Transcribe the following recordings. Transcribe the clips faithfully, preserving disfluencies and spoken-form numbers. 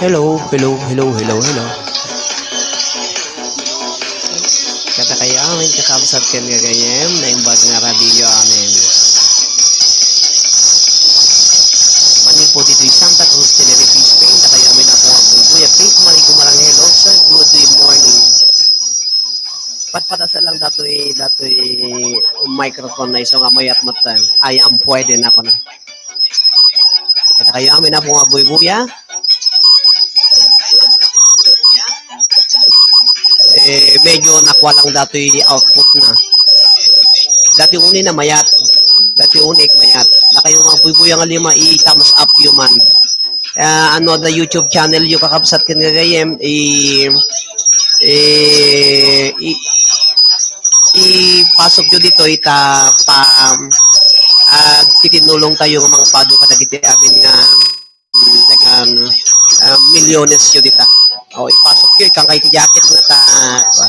Hello, hello, hello, hello, hello. Kadakayo amin kakabsat ken gagayyem, naimbag nga radio amin. Manipud ditoy Santa Cruz, Tenerife, Spain, dakayo amin a pumagbubuya. Faith Marie Gumarang, hello, sir. Good morning. Patpatasa lang datoy, datoy microphone na isu nga mayat met. Ay, am, pwede na ko na. Kadakayo amin a pumagbubuya. Eh, medyo nakuha lang datoy output na. Dati uni na mayat. Dati uni mayat. Dakayo nga buybuya nga lima, i-thumbs up yo man. Ah, ano da YouTube channel yo, kakabsat ken gagayyem, i, i, i, ipasok yo ditoy ta pa, ah, titinulong tayo nga mangpado kadagiti amin nga, mm, dagan, ah, milyones yo dita. O, ipasok yo, ikkan kayo ti jacket nga ta, pa.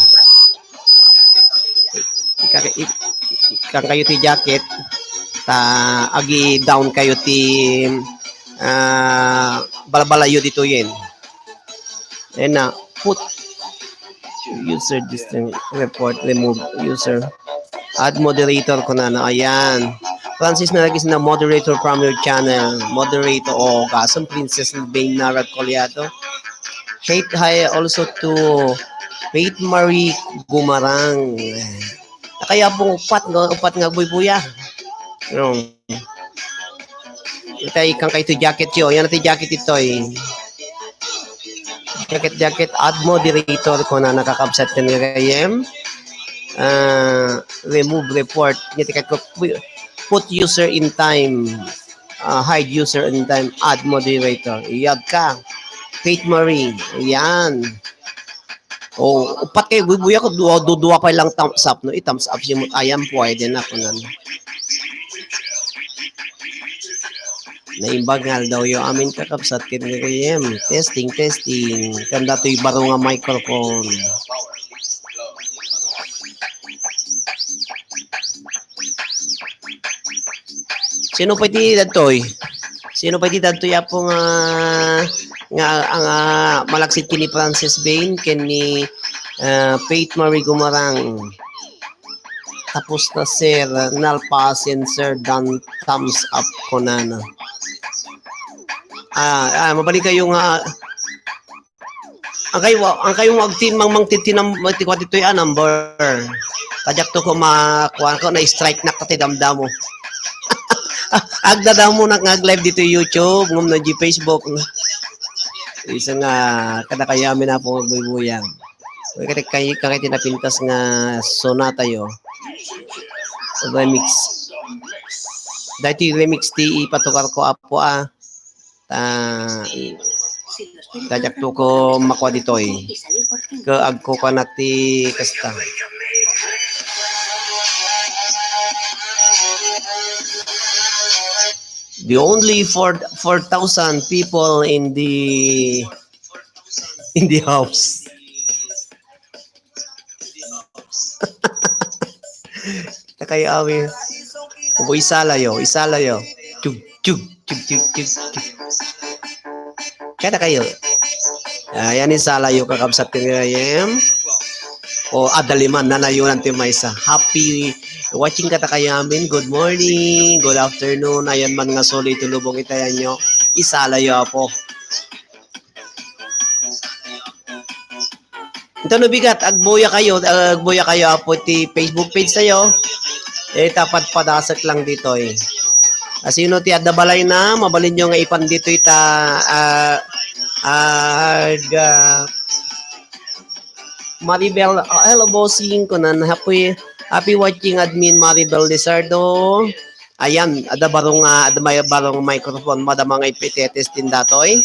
Ikkan, ik-, ikkan kayo ti jacket, ta agi-down kayo ti, ah, balbala yo ditoyen. Ayan na, put user distinct report, remove user. Add moderator ko na, no? Ayan. Francis Naragis na moderator from your channel. Moderator, o, gasam Princess Bane Narag Coliato. Hate hi also to Faith Marie Gumarang. Kaya pong upat nga, upat nga buybuya. Yung, itay, ikkan kayo ti jacket yo. Yan ti jacket itoy. Jacket, jacket, add moderator ko na nakakabsat ken gagayyem. Ah, remove report. Ngiti ka ko, put user in time. Ah, hide user in time. Add moderator. Iyag ka. Faith Marie. Yan. O, upat kayo, buybuya ko, dua, dua, dua pa lang thumbs up, no? I-thumbs up si Mut Ayam, pwede na, kunan. Naimbag nga aldaw yo amin kakabsat ken gagayyem. Testing, testing. Kanda toy baro nga microphone. Sino pay ti dadtoy? Sino pay ti dadtoy, Apo, nga, nga, nga malaksid ken ni Francis Bane, ken ni, ah, Faith Marie Gumarang? Tapos na, sir. Nalpasen, sir. Dan thumbs up ko na, no? Ah, ah, mabalin kayo nga, ang kayo, ang kayo agtin-, mang-, mangtitinam-, ti kua ditoy a number. Kadiak to ko ma-, kuan ko, na-strike na ka ti damdamo. Agdadamo nak nga ag-live ditoy YouTube, ngem no di Facebook. Isu nga, kadakayo amin a pumagbuybuyang. Uy, kati kay, kay ti napintas nga sonata yo. Remix. Daytoy remix ti ipatukar ko, Apo, a. Ta, ta diak to ko makua ditoy. Ket agkukuanak ti kasta. The only four, four thousand people in the, in the house. Takay awi. Ubo, isala yo, isala yo. Tug, tug, tug, tug, tug, tug. Kada kayo. Ayan, isala yo, kakabsat ko ngayon. O, adaliman, nanayunan ti maysa. Happy watching kata kayamin. Good morning, good afternoon. Ayan man nga suli, tulubong itayan nyo. Isala yo, Apo. Ito no bigat, agbuya kayo, agbuya kayo, Apo, ti Facebook page tayo. Eh, tapad padasek lang ditoy. Asino ti adda balay na, mabalin nyo nga ipan ditoy ta, ah, ah, ga-, Maribel, ah, hello, bossing, kunan, happy, happy watching, admin Maribel Lizardo. Ayan, adda barong, ah, adda may barong microphone, madama nga ipitetes din datoy.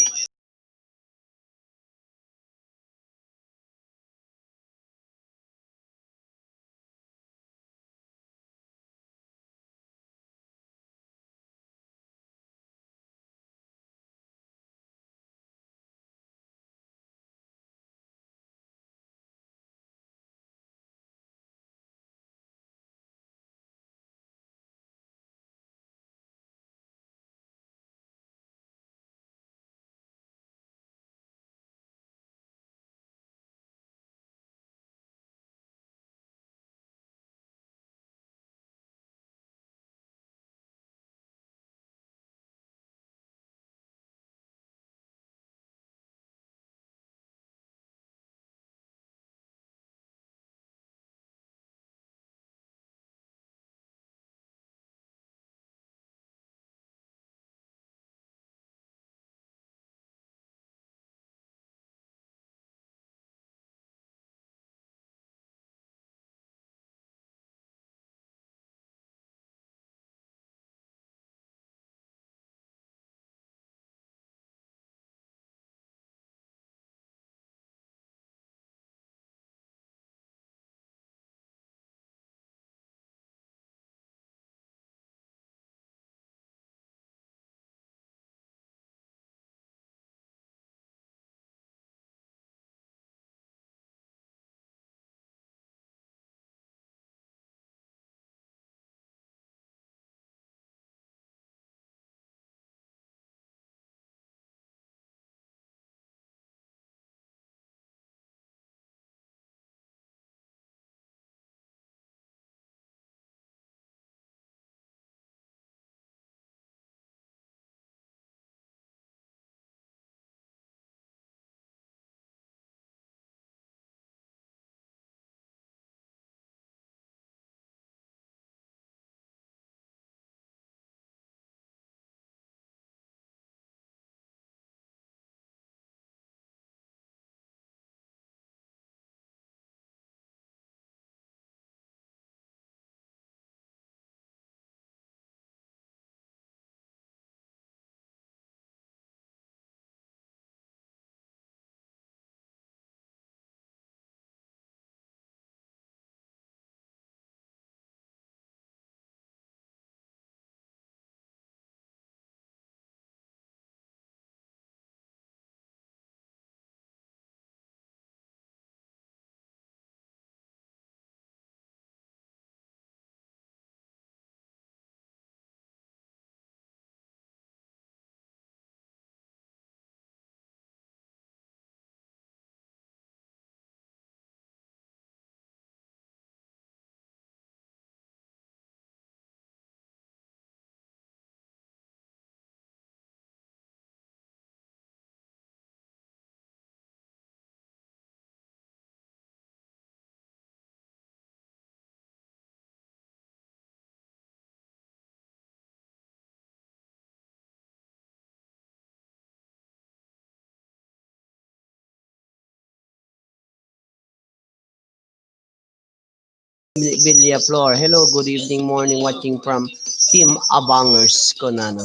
Villaflor. Hello, good evening, morning, watching from Team Abangers, kunana.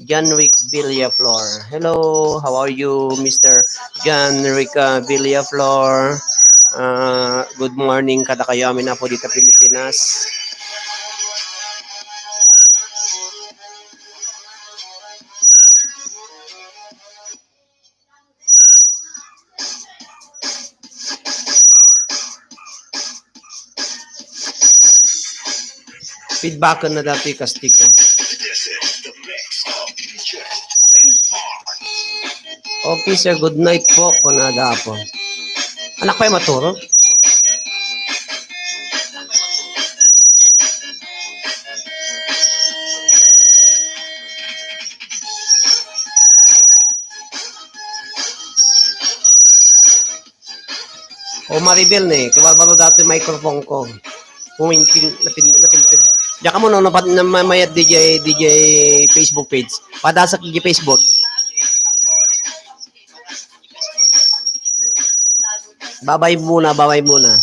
John Rick Villaflor. Hello, how are you, Mister John Rick, uh, Villaflor? Uh, good morning kadakayo amin apo dita Pilipinas. Feedback na dati, Kastiko. Officer, good night po, kunada po. Anak pa yung maturo? O, Maribel ne, kabarbaro dati microphone ko. Puminpin, napin, napinpin. Diyan ka muna, napat-, na, ma-, mayat D J, D J Facebook page. Padasak D J Facebook. Babay muna, babay muna.